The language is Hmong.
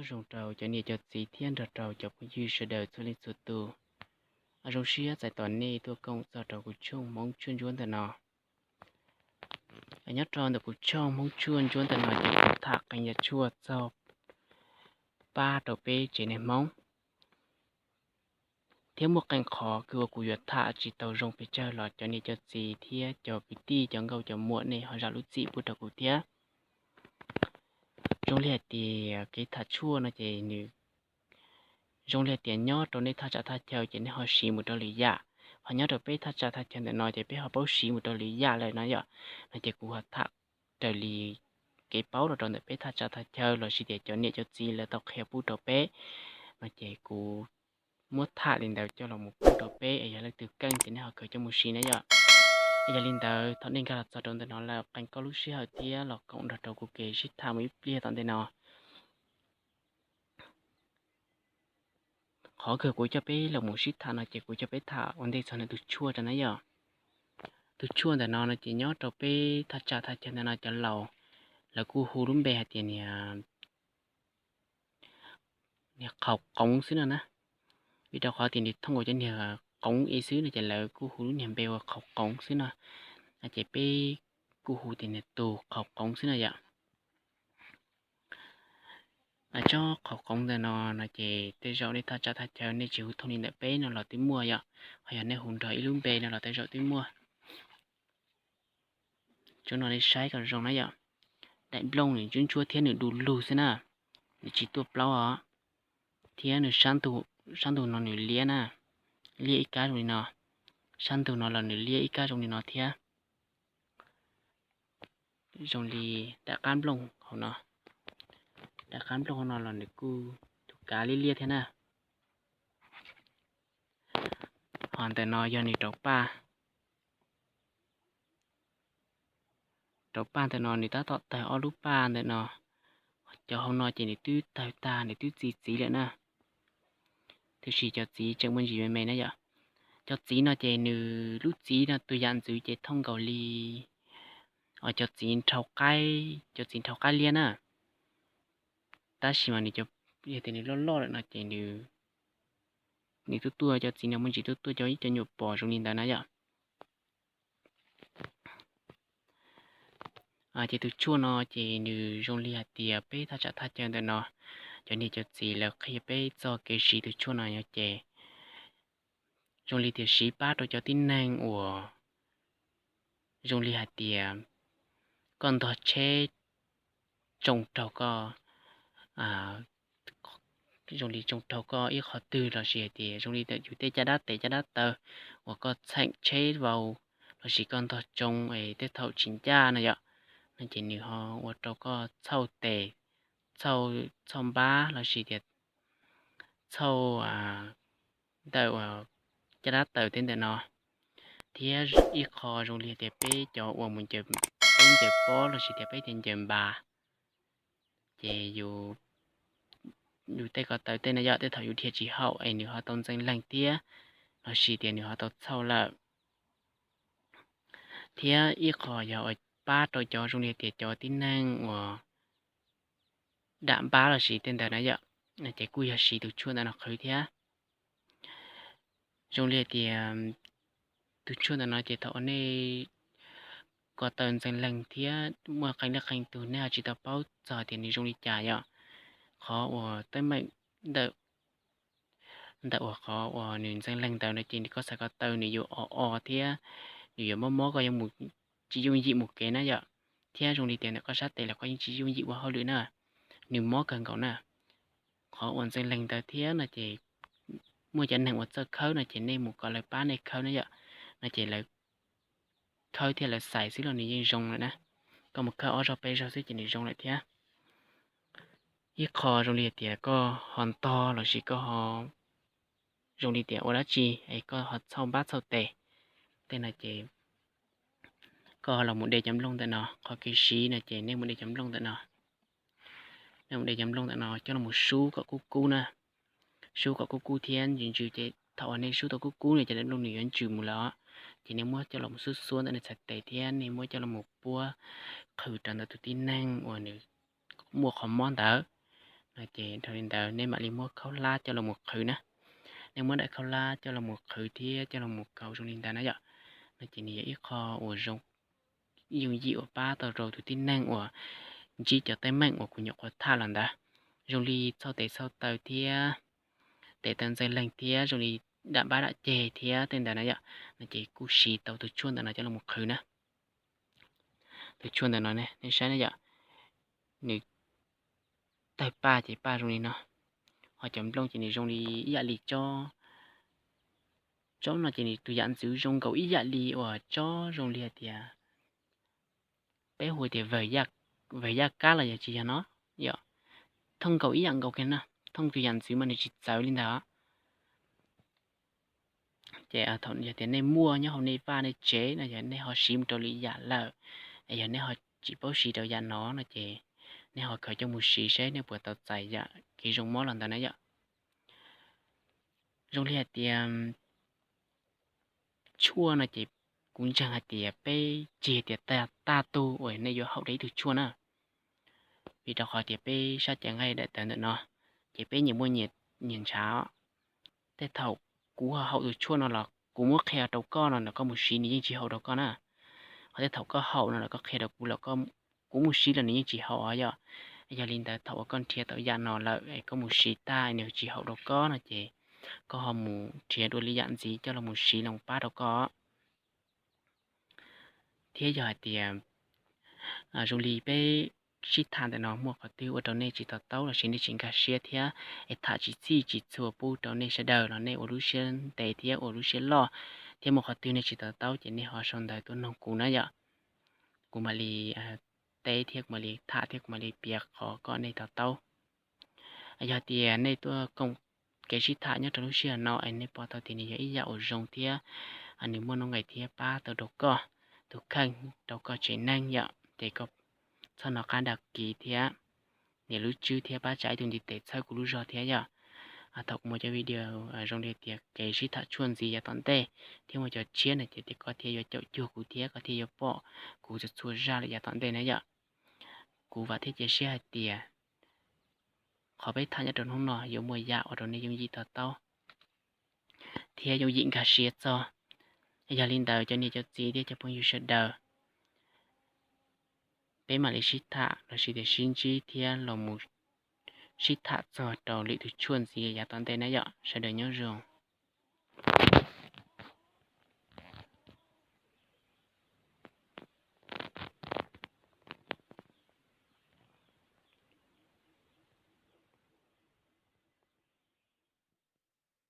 Zoo rau cov niam cov txiv thiab nrog rau cov phooj ywg sawv daws txhua leej txhua tus. Zoo siab txais tos nej tuaj koom txog rau kuv tshooj Hmoob tshuaj ntsuab ntawm no. Nyob rau ntawm kuv tshooj Hmoob tshuaj ntsuab ntawm no ces kuv tham qee yam tshuaj txog pab rau peb tsev neeg Hmoob. Thiab muaj qee qhov kws uas kuv yuav tham tsis tau zoo pes tsawg los cov niam cov txiv thiab cov kwv tij cov nkauj cov muam nej ho zam lub txim pub rau kuv thiab. Zoo li hais tias kev tham tshuaj no ces nws zoo li hais tias nyob rau nej thaj tsam thaj chaw ces nej ho siv mus rau lwm yam, ho nyob rau peb thaj tsam thaj chaw ntawm no ces peb ho paub siv mus rau lwm yam lawm no yom. No ces kuv ho tham raws li kev paub los rau ntawm peb thaj tsam thaj chaw lossis tias cov niam cov txiv lawv tau qhia pub rau peb, no ces kuv muab tham li ntawd coj los mus pub rau peb es yog leej twg keej ces nej ho khaws coj mus siv na yom. Es yog li ntawd thaum nej nkag los txog rau ntawm no lawm qee koj lub sij hawm thiab los koom nrog rau kuv kev sib tham mus ib pliag tom ntej no. Qhov kws kuv coj peb los mus sib tham no ces kuv coj peb tham ua ntej txog ntawm tus tshuaj rau na yom. Tus tshuaj ntawm no no ces nyob rau peb thaj tsam thaj chaw ntawm no cov laus lawv kuj hu lub npe hais tias niag qhaus qoov xwb no na. Vim rau qhov tias nws thooj nkaus cov niag qoov ib xwb no ces lawv kuj hu lub niag npe ua qhaus qoov xwb no. Ces peb kuj hu tias niag tus qhaus qoov xwb no yom. Tsob qhaus qoov ntawm no no ces tej zaum nej thaj tsam thaj chaw nej tsis hu thooj li ntawm peb no los twb muaj yom, ho yog nej hu nrog ib lub npe no los tej zaum twb muaj. Tsob no nej saib kom zoo na yom. Daim nplooj nws ntsuab ntsuab thiab nws du lug xwb na, nws tsis tuaj plaub os. Thiab nws sab ntug no nws liab na, liab ib kab zoo li no. Sab ntug no los nws liab ib kab zoo li no thiab. Zoo li daim qab nplooj hauv no, daim qab nplooj hauv no los nws kuj tus kav liab liab thiab na. Ho ntawm no yog nws rau paj, rau paj ntawm no nws tab tom tawg ob lub paj ntawm no. Cov hauv no ces nws twb tawg tag nws twb txi txiv lawm na. Tiam sis cov txiv tseem muaj ntsis me me na yom. Cov txiv no ces nws lub txiv no tus yam ntxwv ces thooj nkaus li os cov txiv nrhau qaib, cov txiv nrhau qaib liab na. Tab sis mas nws, yog tias nws loj loj lawm no ces nws tuaj tuaj cov txiv no muaj ntsis tuaj tuaj cov ib co nyuam pos zoo li ntawd na yom. Ces tus tshuaj no ces nws zoo li hais tias peb thaj tsam thaj chaw ntawm no cov niam cov txiv lawv qhia peb txog kev siv tus tshuaj no yog ces zoo li tias siv pab rau cov tib neeg uas zoo li hais tias koj ntog tsheb tsoo raug koj, zoo li tsoo raug koj ib qho twg lossis hais tias zoo li yus tej caj dab tes caj dab taw uas koj txheem tsheb vau lossis koj ntog tsoo es tej thaum tsis ncaj no yom, no ces nws ho ua rau koj txhauj tes, txhauj npab lossis tias txhauj ntawm caj dab taw tej ntawm no. Thiab ib qho zoo li tias peb cov uas mus ncaws, peb ncaws pob lossis tias peb tias ncaws npas, ces yus tej ko taw tej no yog tej thaum yus dhia tsis haum es nws ho tau ntxeev leeg thiab lossis tias nws ho tau txhauj lawm. Thiab ib qho yog pab rau cov zoo li tias cov tib neeg uas dam npab lossis tej ntawd na yom, ces kuj yog siv tus tshuaj ntawm no qhwv thiab. Zoo li tias tus tshuaj ntawm no ces thaum uas nej ko taw ntxeev leeg thiab muaj qee leej qee tus nej ho tsis tau paub txog tias nws zoo li cas yom, qhov uas teeb meem ntawm, ntawm uas qhov uas nws ntxeev leeg ntawd no ces koj xav ko taw nws yuav o o thiab nws yuav mob mob koj yuav tsis yooj yim mus kev na yom. Thiab zoo li tias ntawm koj sab tes los koj yeej tsis yooj yim ua hauj lwm na, nws mob kawg nkaus na. Qhov uas ntxeev leeg ntawd thiab no ces muaj cov neeg uas txawj khawb no ces nej mus kom lawv pab nej khawb na yom, no ces lawv khawb thiab lawv xais xwb los nws yeej zoo lawm na. Koj mus khawb ob zaug peb zaug xwb ces nws zoo lawm thiab. Ib qho zoo li tias koj ho ntog lossis koj ho zoo li tias ua dab tsi es koj ho txhauj npab txhauj tes, tej no ces koj ho los mus de cov nplooj ntawm no, qhov kev siv no ces nej mus de cov nplooj ntawm no, nej mus de cov nplooj ntawm no coj los sub kom kub kub na, sub kom kub kub thiab ntsws ntsws ces thaum uas nej sub tau kub kub no ces daim nplooj nws yuav ntsws mus lawm, ces nej muab coj los xuab xuab ntawm nej txhais tes thiab nej muab coj los puab qhwv rau ntawm tus tib neeg uas nws muaj qhov mob ntawd, no ces dhau li ntawd nej mam li muab khaub hlab coj los mus qhwv na. Nej muab daim khaub hlab coj los mus qhwv thiab coj los mus kaus zoo li ntawd na yom, no ces nws yog ib qho uas zoo, yooj yim uas pab tau rau tus tib neeg uas ntsib cov teeb meem uas kuv nyuam qhuav tham los ntawd, zoo li txhoj tes txhoj taw thiab tes taw ntxawg leeg thiab zoo li dam npab dam ceg thiab tej ntawd na yom, no ces kuj siv tau tus tshuaj ntawm no coj los mus qhwv na. Tus tshuaj ntawm no nej saib na yom, nws tawg paj ces paj zoo li no, ho cov nplooj ces nws zoo li ib yam li tsob, tsob no ces nws tus yam ntxwv zoo nkaus ib yam li uas tsob zoo li hais tias peb hu tias vawg yaj kab los yog tsis yog no yom, thooj nkaus ib yam nkaus kiag na, thooj tus yam ntxwv mas nws tsis txawv li ntawd. Ces yog tias nej muaj nyob hauv nej vaj nej tsev no yog nej ho siv mus rau lwm yam lawm, yog nej ho tsis paub siv rau yam no no ces nej ho khaws coj mus siv seb nej puas tau txais yam kev zoo mob los ntawd na yom. Zoo li hais tias tshuaj no ces kuv ntseeg hais tias peb tsis tias tag tug uas nej yuav haum rau ib tug tshuaj na, vim rau qhov tias peb sab cev nqaij daim tawv ntawm no ces peb nyias muaj nyias ntshav. Tej thaum kuv ho haum tus tshuaj no los kuv muab qhia rau koj no los koj mus siv nws yeej tsis haum rau koj na, ho tej thaum koj haum no los koj qhia rau kuv los kuv mus siv los nws yeej tsis haum os yom. Yog li ntawd thaum uas koj nrhiav tau yam no lawm es koj mus siv tag nws tsis haum rau koj no ces koj ho mus nrhiav dua li yam ntxiv coj los mus siv los pab rau koj. Thiab yog hais tias zoo li peb sib tham ntawm no muaj qhov twg ua rau nej tsis to taub lossis nej tsis nkag siab thiab es tham tsis txhij tsis txhua pub rau nej sawv daws los nej ua lub siab ntev thiab ua lub siab loj, thiab muaj qhov twg nej tsis to taub ces nej ho sau ntawv tuaj noog kuv na yom. Kuv mam li teb thiab kuv mam li tham thiab kuv mam li piav qhov kom nej to taub. Yog tias nej tuaj koom kev sib tham nyob rau lub sij hawm no es nej pom tau tias nws yog ib yam uas zoo thiab nws muaj nuj nqis thiab pab tau rau koj tus kheej rau koj tsev neeg yom, ces koj txhob hnov qab dag kis thiab nias lub tswb thiab pab tsa ib tug ntiv tes txhawb kuv lub zog thiab yom. Thaum kuv muaj cov video zoo li tias kev sib tham tshuaj ntxiv yav tom ntej thiab muaj cov tshiab no ces koj thiaj yuav caum cuag kuv thiab koj thiaj yuav pom kuv txhua txhua zaj lawm yav tom ntej na yom. Kuv vam thiab cia siab hais tias qhov peb tham nyob rau hnub no yuav muaj yam ua rau nej yooj yim to taub thiab yooj yim nkag siab txog. Yog li ntawd cov niam cov txiv thiab cov phooj ywg sawv daws, peb mam li sib tham lossis tias sib ntsib thiab los mus sib tham txog rau lwm tus tshuaj ntxiv yav tom ntej na yom. Sawv daws nyob zoo.